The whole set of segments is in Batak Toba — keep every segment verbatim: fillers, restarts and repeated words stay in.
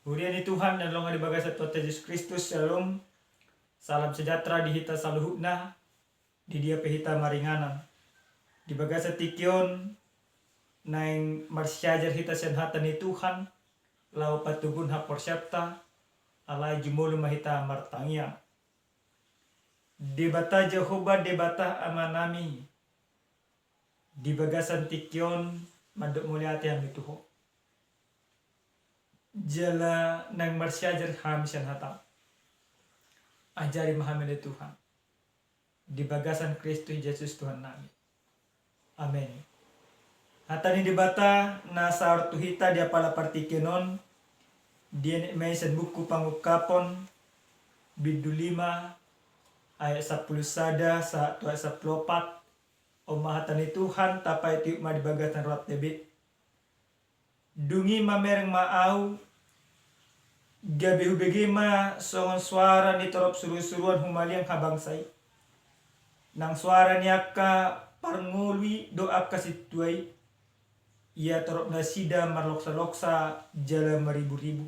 Huria ni Tuhan na hinaholongan di bagasan Tuhanta Jesus Kristus, Shalom. Salam sejahtera di hita saluhutna, di dia pe hita maringanan. Di bagasan tingki on naeng marsiajar hita sian hata ni Tuhan, laho patoguhon haporseaonta, alai jumolo ma hita martangiang. Debata Jahowa, Debata Amanami, di bagasan tingki on mandok mauliate hami tu Ho. Jala naeng marsiajar hami sian hataM. Ajari ma hami ale Tuhan, di bagasan Kristus Jesus Tuhannami. Amen. Hata ni Debata na saor tu hita di apala partingkian on, dienet ma i sian buku Pangungkapon, bindu lima, ayat sampulu sada sahat tu ayat sampulu opat. On ma hata ni Tuhan, tapaihutihut ma di bagasan rohanta be. Dung i mamereng ma ahu, gabe hubege ma songon soara ni torop surusuruan humaliang habangsa i. Nang soara ni angka parngolu i dohot angka sintua i, ia torop nasida marloksaloksa jala mariburibu.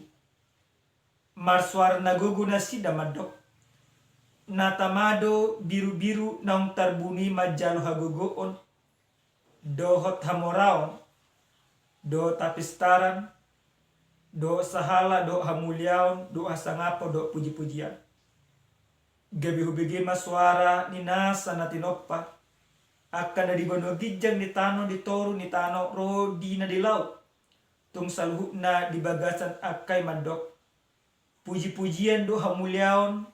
Marsoara na gogo nasida mandok: Na tama do birubiru naung tarbunu i manjalo hagogoon, dohot hamoraon, dohot hapistaran, dohot sahala, dohot hamuliaon, dohot hasangapon, dohot pujipujian. Gabe hubege ma soara ni nasa na tinompa, angka na di banua ginjang, di tano, di toru ni tano, ro di na di laut. Tung saluhutna di bagasan angka i mandok: Pujipujian dohot hamuliaon,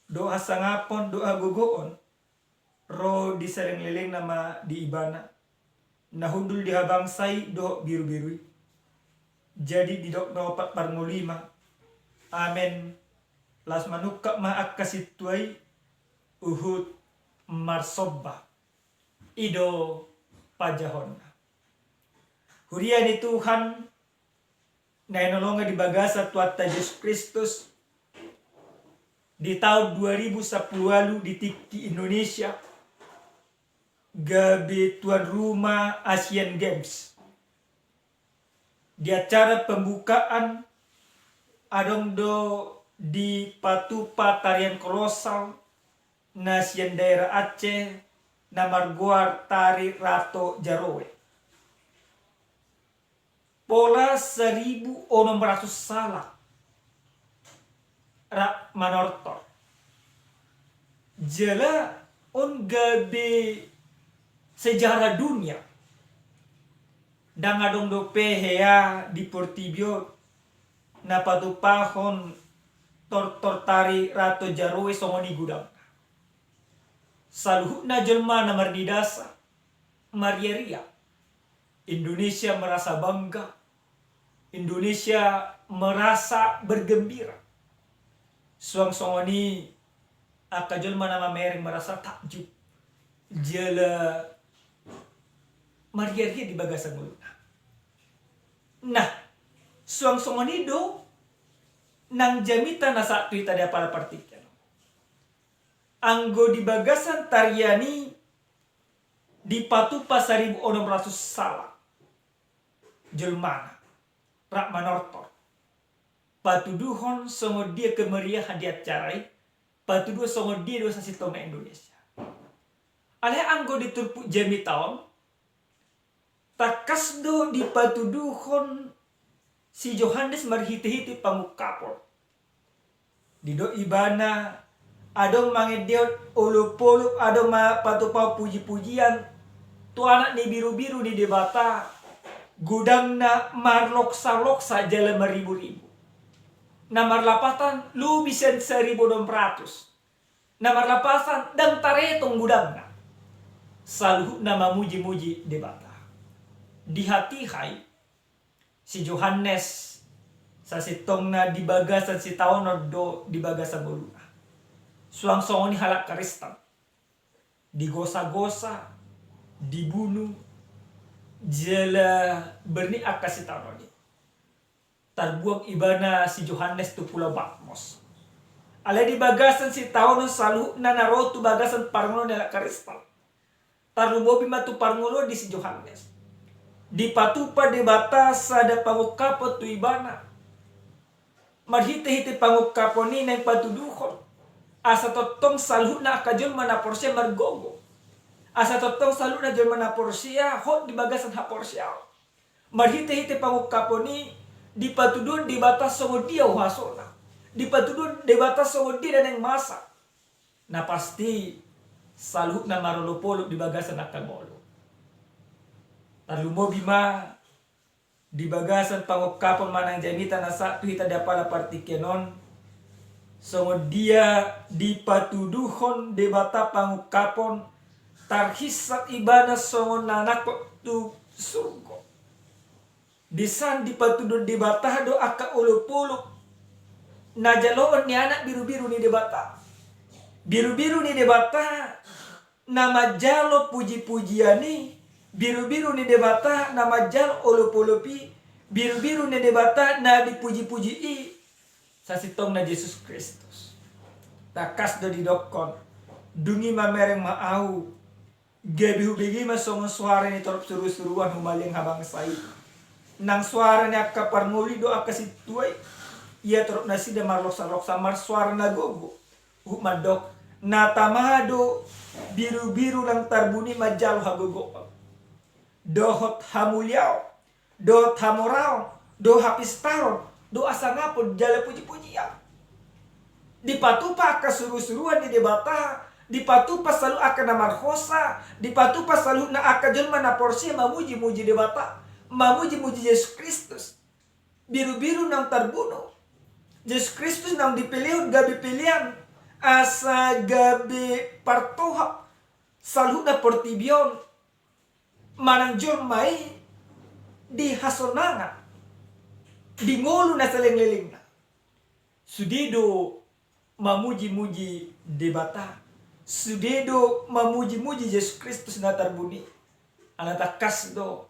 dohot hasangapon, dohot hagogoon, ro di salelenglelengna ma di Ibana, na hundul di habangsa i dohot birubiru i. Jadi didok na opat parngolu i ma: Amen. Laos manungkap ma angka sintua i huhut marsomba. I do pajahonna. Huria ni Tuhan na hinaholongan di bagasan Tuhanta Jesus Kristus, di taon dua ribu sampulu ualu di tingki Indonesia, gabe tuan rumah Asian Games. Di acara pembukaan, adong do dipatupa tarian kolosal na sian daerah Aceh, na margoar Tari Rato Jaroe. Pola saribu onom ratus salak rap manortor. Jala on gabe sejarah dunia. Ndang adong dope hea di portibi on na patupahon tortor Tari Rato Jaroe songon i godangna. Saluhutna jolma na marnidasa, mariaria. Indonesia merasa bangga, Indonesia merasa bergembira. Suang songon i angka jolma na mamereng merasa takjub jala mariaria di bagasan ngoluna. Nah, suang songon i do nang jamita na sahat tu hita di apala partingkian on. Anggo di bagasan tarian i dipatupa saribu onom ratus salak jolmana rap manortor. Patuduhon songon dia kemeriahan di acara i, patuduhon songon dia do sasintongna Indonesia. Alai anggo di turpuk jamita on, tangkas do dipatuduhon si Johannes marhitehite Pangungkapon. Didok ibana, adong mangendehon olopolop, adong ma patupahon pujipujian tu anak ni birubiru ni Debata, godangna marloksaloksa jala mariburibu. Na marlapatan lobi sian saribu onom ratus. Na marlapatan ndang taretong godangna. Saluhutna mamujimuji Debata. Dihatihai si Johannes, sasintongna di bagasan sitaonon do di bagasan ngoluna. Suang songon i halak Kristen. Digosagosa, dibunu, jala bernit angka sitaonon i. Tarbuang ibana si Johannes tu pulau Patmos. Alai di bagasan sitaonon saluhutna na ro tu bagasan parngoluon ni halak Kristen. Tarlumobi ma tu parngoluon ni si Johannes. Dipatupa Debata sada pangungkapon tu ibana. Marhite-hite pangungkapon i naeng patuduhon asa tongtong saluhutna angka jolma na porsea margogo, asa tongtong saluhutna jolma na porsea hot di bagasan haporseaon. Marhite-hite pangungkapon i dipatuduhon Debata songon dia uhasona, dipatuduhon Debata songon dia na naeng masa. Na pasti saluhutna marolopolop di bagasan angka ngolu. Tarlumobi ma di bagasan pangungkapon manang jamita na sahat tu hita di apala partingkian on, songon dia dipatuduhon Debata pangungkapon, tarhisap ibana songon na nangkok tu surgo. Di san dipatuduhon Debata do angka olopolop na jaloon ni anak birubiru ni Debata. Birubiru ni Debata na manjalo pujipujian i, birubiru ni Debata na manjalo olopolop i, birubiru ni Debata na dipujipuji i, sasintongna Jesus Kristus. Tangkas do didokkon, dung i mamereng ma ahu, gabe hubege ma songon soara ni torop surusuruan humaliang habangsa i. Nang soara ni angka parngolu i do angka sintua i. Ia torop nasida marloksangloksan marsoara na gogo, huhut mandok, na tama do birubiru nang tarbuni manjalo hagogoon dohot hamuliaon, dohot hamoraon, dohot hapistaron, dohot hasangapon jala pujipujian. Dipatupa angka surusuruan ni Debata, dipatupa saluhut angka na marhosa, dipatupa saluhutna angka jolma na porsea mamujimuji Debata, mamujimuji Jesus Kristus. Birubiru naung tarbunu, Jesus Kristus naung dipelehon gabe pelean asa gabe partohap saluhutna portibi on manang jolma i di hasonangan di ngolu na salelenglelengna. Sude do mamujimuji Debata, sude do mamujimuji Jesus Kristus na tarbuni. Ala tangkas do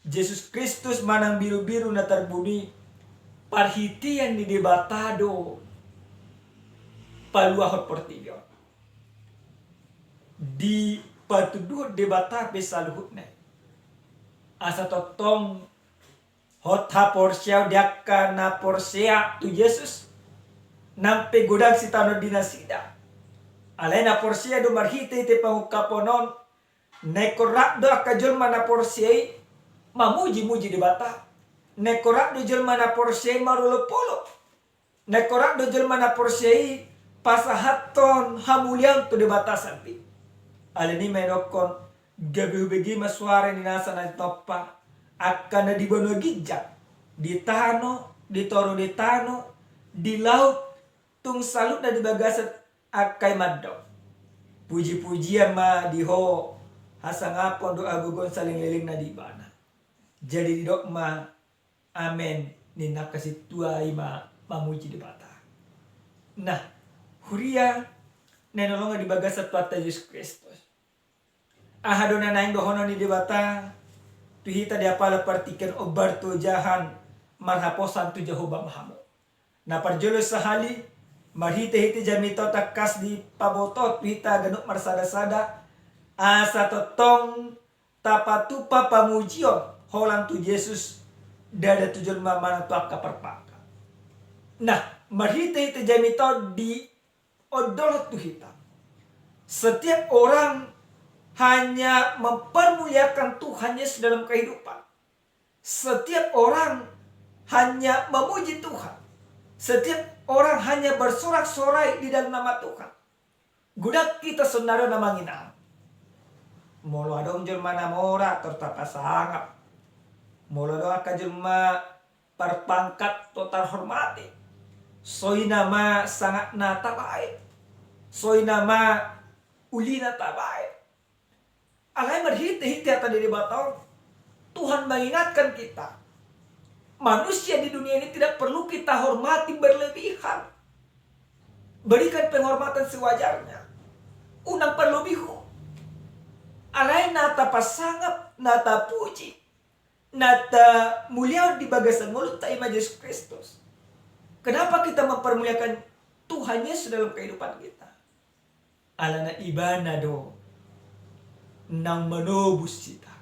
Jesus Kristus manang birubiru na tarbuni parhitean ni Debata do paluahon portibi on. Dipatuduhon Debata pe saluhutna i asa tongtong hot haporseaon di angka na porsea tu Jesus, nang pe godang sitaonon di nasida. Alai na porsea do marhitehite pangungkapon on, na ingkon rap do angka jolma na porsea i mamujimuji Debata. Na ingkon rap do jolma na porsea i marolopolop. Na ingkon rap do jolma na porsea i pasahathon hamuliaon tu Debata sandiri. Alani i ma idokkon, gabe hubege ma soara ni nasa na tinompa, angka na di banua ginjang, di tano, di toru ni tano, di laut, tung saluhutna di bagasan angka i mandok, pujipujian ma di Ho, hasangapon dohot hagogoon salelenglelengna di Ibana. Jadi didok ma, amen, ninna angka sintua i ma mamuji Debata. Nah, huria na hinaholongan di bagasan Tuhanta Jesus Kristus, aha do na naeng dohonon ni Debata tu hita di apala partingkian, hombar tu ojahan, marhaposan tu Jahowa ma hamu. Na parjolo sahali, marhitehite jamita on tangkas dipaboto tu hita ganup marsadasada, asa tongtong tapatupa pamujion holan tu Jesus, ndada tu jolma manang tu angka parpangkat. Nah, marhitehite jamita on diondolhon tu hita, setiap orang hanya mempermuliakan Tuhan Yesus dalam kehidupan. Setiap orang hanya memuji Tuhan. Setiap orang hanya bersorak-sorai di dalam nama Tuhan. Godang hita saonari on na manginang. Molo adong jolma na mora, tor tapasangap. Molo adong angka jolma parpangkat, tor tarhormati. Songon i nama sangapna tabaen. Songon i nama ulina tabaen. Alai marhitehite hata ni Debata on, Tuhan mengingatkan kita, manusia di dunia ini tidak perlu kita hormati berlebihan. Berikan penghormatan sewajarnya. Unang parlobihu. Alai na tapasangap, na tapuji, na tamuliaon di bagasan ngolunta i ma Jesus Kristus. Kenapa kita mempermuliakan Tuhan Yesus dalam kehidupan kita? Alana Ibana do naung manobus hita.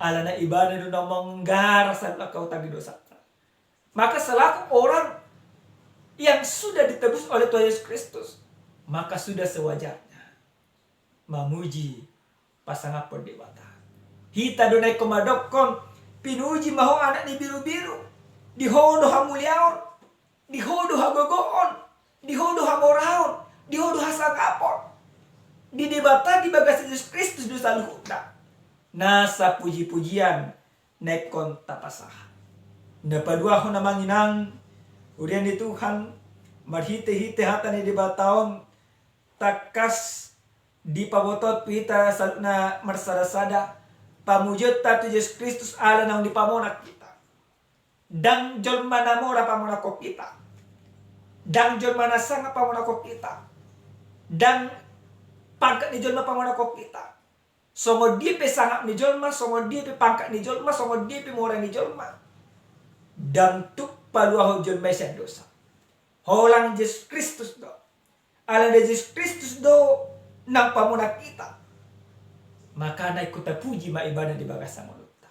Alana Ibana do naung manggara saluhut angka utang ni dosanta. Maka selaku orang yang sudah ditebus oleh Tuhan Yesus Kristus, maka sudah sewajarnya mamuji pasangaphon Debata. Hita do na ingkon mandokkon, pinuji ma ho anak ni birubiru, di ho do hamuliaon, di ho do hagogoon, di ho do hamoraon, di ho do hasangapon. Di Debata di bagasan Jesus Kristus do saluhutna. Nasa pujipujian na ingkon tapasahat. Na paduahon amang inang, huria ni Tuhan, marhitehite hata ni Debata on, tangkas dipabotohon tu hita saluhutna marsadasada, pamujionta tu Jesus Kristus ala naung dipamonang hita. Ndang jolma na mora pamonangkon hita. Ndang jolma na sangap pamonangkon hita. Ndang pangkat ni jolma pamonangkon hita. Songon dia pe sangap ni jolma, songon dia pe pangkat ni jolma, songon dia pe mora ni jolma, ndang tuk paluahon jolma i sian dosa. Holan Jesus Kristus do. Alana Jesus Kristus do naung pamonang hita. Makana ingkon tapuji ma Ibana di bagasan ngolunta.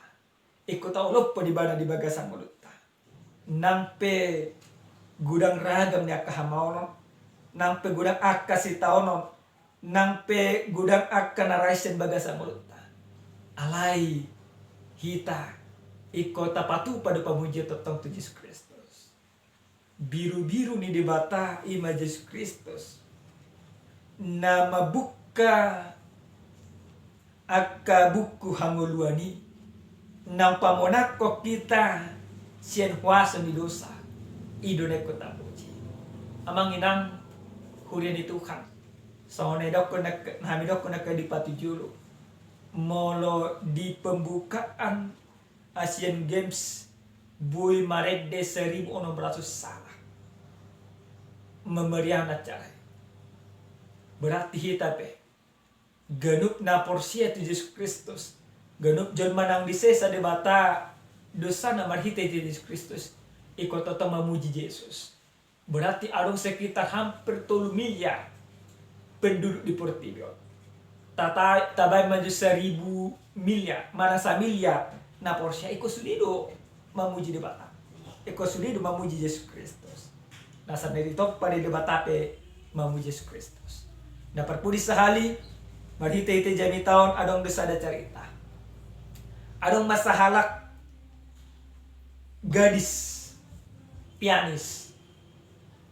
Ingkon taolophon Ibana di bagasan ngolunta. Nang pe godang ragam ni angka hamaolon, nang pe godang angka sitaonon, nang pe godang angka na raisna di bagasan ngolunta, alai hita ingkon tapatupa do pamujion tongtong tu Jesus Kristus. Birubiru ni Debata i ma Jesus Kristus, na mambuka angka buku hangoluan i, naung pamonangkon hita sian huaso ni dosa. I do na ingkon tapuji. Amang inang, huria ni Tuhan, songon na didokkon na, na hami dokkon nangkin di patujolo, molo di pembukaan Asian Games boi marende seribu enam ratus salak memeriahon acara i. Berarti hita pe, ganup na porsea tu Jesus Kristus, ganup jolma naung disesa Debata dosana marhite Jesus Kristus, ingkon tongtong mamuji Jesus. Berarti adong sekitar hampir tolu miliar penduduk di portibi on. Tata-, tabaen ma jo saribu miliar, manang samiliar na porsea, ingkon sude do mamuji Debata. Ingkon sude do mamuji Jesus Kristus. Na sandiri tompa di Debata pe mamuji Jesus Kristus. Na parpudi sahali, marhitehite jamita on adong do sada carita. Adong ma sahalak gadis pianis.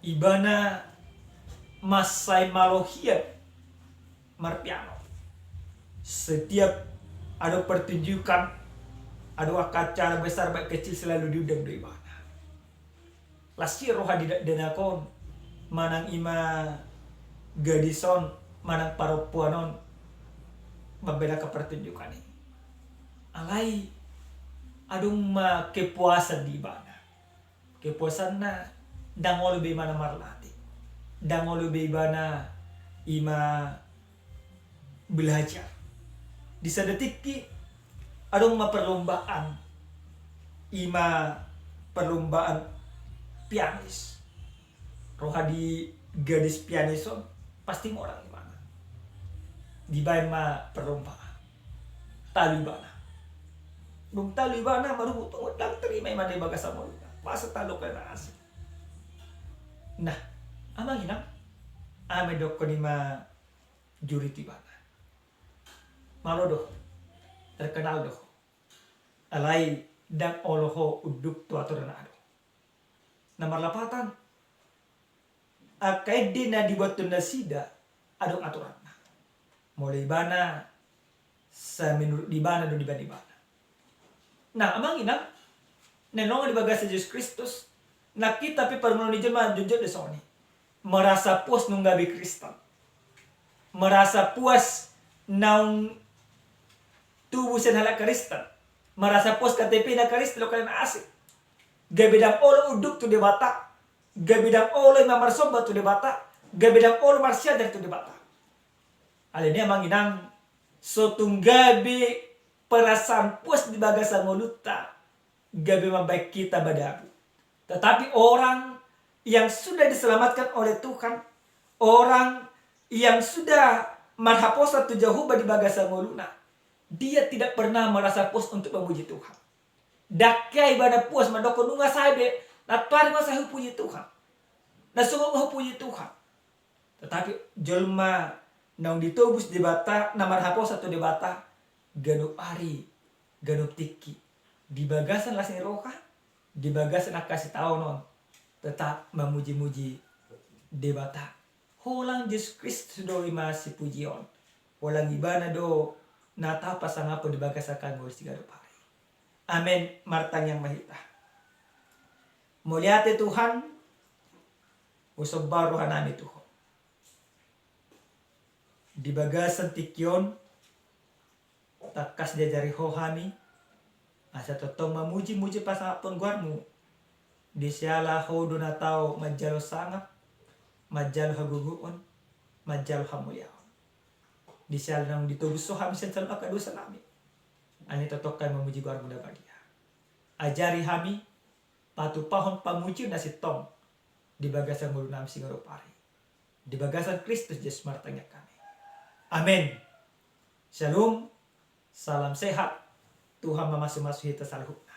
Ibana mansai malo hian marpiano. Setiap adong pertunjukan, adong angka acara besar baik kecil, selalu diundang do ibana. Las i roha di dakdanak on, manang i ma gadis on, manang parompuan on, mambaen angka pertunjukan i. Alai adong ma kepuasan di ibana. Kepuasanna, ndang olo be ibana marlatih, ndang olo be ibana i ma belajar. Di sada tingki adong ma perlombaan, i ma perlombaan pianis. Roha di gadis pianis on pasti morang ibana. Dibaen ma perlombaan. Talu ibana. Dung talu ibana, marungut-ungut, ndang tarima ibana di bagasan ngoluna. Masa talu kena asik. Nah, amang inang, aha ma didokkon i ma juri tu ibana. Malo do, terkenal do. Alai ndang olo ho unduk tu aturan na adong. Na marlapatan, angka ende na dibuathon nasida adong aturanna. Molo ibana, samenurut di ibana do dibaen ibana. Nah, amang inang, na nidok di bagasan Jesus Kristus, nang hita pe parngoluon ni jolma jotjot do songon i. Merasa puas nunga gabe Kristen. Merasa puas naung tubu sian halak Kristen. Merasa puas K T P-na Kristen, lokal na asing. Gabe ndang olo unduk tu Debata. Gabe ndang olo i ma marsomba tu Debata. Gabe ndang olo marsiajar tu Debata. Alani i amang inang, so tung gabe perasaan puas di bagasan ngolunta, gabe mambaen hita madabu. Tetapi orang yang sudah diselamatkan oleh Tuhan, orang yang sudah marhaposan tu Jahowa di bagasan ngoluna, dia tidak pernah merasa puas untuk memuji Tuhan. Ndang hea ibana puas mandokkon nunga sae be, nantoari ma sae hupuji Tuhan. Na so gok hupuji Tuhan. Tetapi jolma naung ditobus Debata, na marhaposan tu Debata, ganup ari, ganup tingki, di bagasan las ni roha, di bagasan angka sitaonon, tetap mamuji-muji Debata. Holan Jesus Kristus do i ma sipujion. Holan Ibana do na tau pasangaphon di bagasan angka ngolu siganup ari. Amen. Martangiang ma hita. Mauliate Tuhan, husomba rohanami tu Ho. Di bagasan tingki on, tangkas diajari Ho hami, asa tongtong mamuji-muji pasangaphon goarMu. Di siala Ho do na tau manjalo sangap, manjalo hagogoon, manjalo hamuliaon. Di siala naung ditobus Ho hami sian saluhut angka dosanami. Ai tongtong hami mamuji goarMu na badia. Ajari hami patupahon pamujion na sintong di bagasan ngolunami siganup ari. Di bagasan Kristus Jesus martangiang hami. Amen. Shalom. Salam sehat. Tuhan mamasu-masu hita saluhutna.